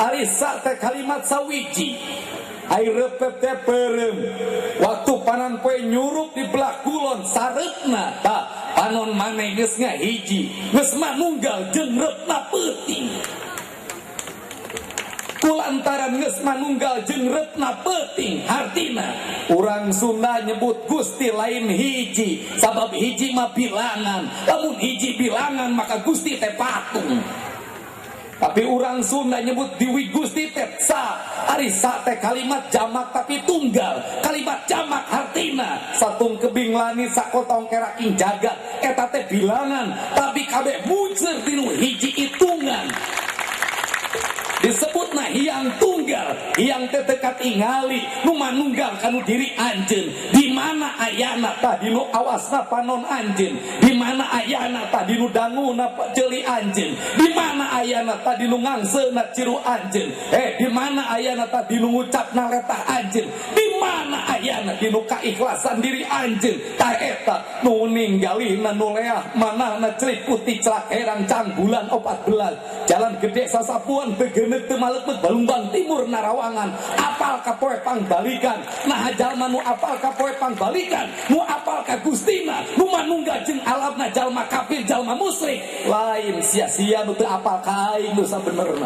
Ari sa teh kalimat sawiji. Ai reupeup teh peureum. Waktu panan poe nyurup di belah kulon sareupna tah panon maneh geus ngahiji, geus manunggal jeung reupna peuting. Kulantaran geus manunggal jeung reupna peuting, hartina urang Sunda nyebut Gusti lain hiji, sabab hiji mah bilangan. Lamun hiji bilangan maka Gusti teh patung. Tapi urang Sunda nyebut Dewi Gusti teh sa. Ari sa teh kalimat jamak tapi tunggal. Kalimat jamak hartina satung kebing langit sakotong keraking jagat, eta teh bilangan tapi kabeh muncul dinu hiji hitungan. Disebutna Hyang Tunggal, Hyang teh teu katingali nu manunggal kanu diri anjeun. Di mana ayana tah dinu awasna panon anjeun, di mana ayana tah dinu danguna ceuli anjeun, di mana ayana tah dinu ngangseuna ciru anjeun, di mana ayana tah dinu ngucapna letah anjeun, di mana ayana dinu kaikhlasan diri anjeun. Tah eta nu ninggalina nu leah manahna cerik putih celak herang canggulan 14 jalan gede sasapuan tegeun teu malepet Balumbang Timur Narawangan. Apal ka poe pangbalikan. Nah, jalma nu apal ka poe pangbalikan, nu apal ka Gustina, nu manunggal jeung alamna, jalma kafir, jalma musyrik lain sia-sia nu teu apal ka aing nu sabenerna.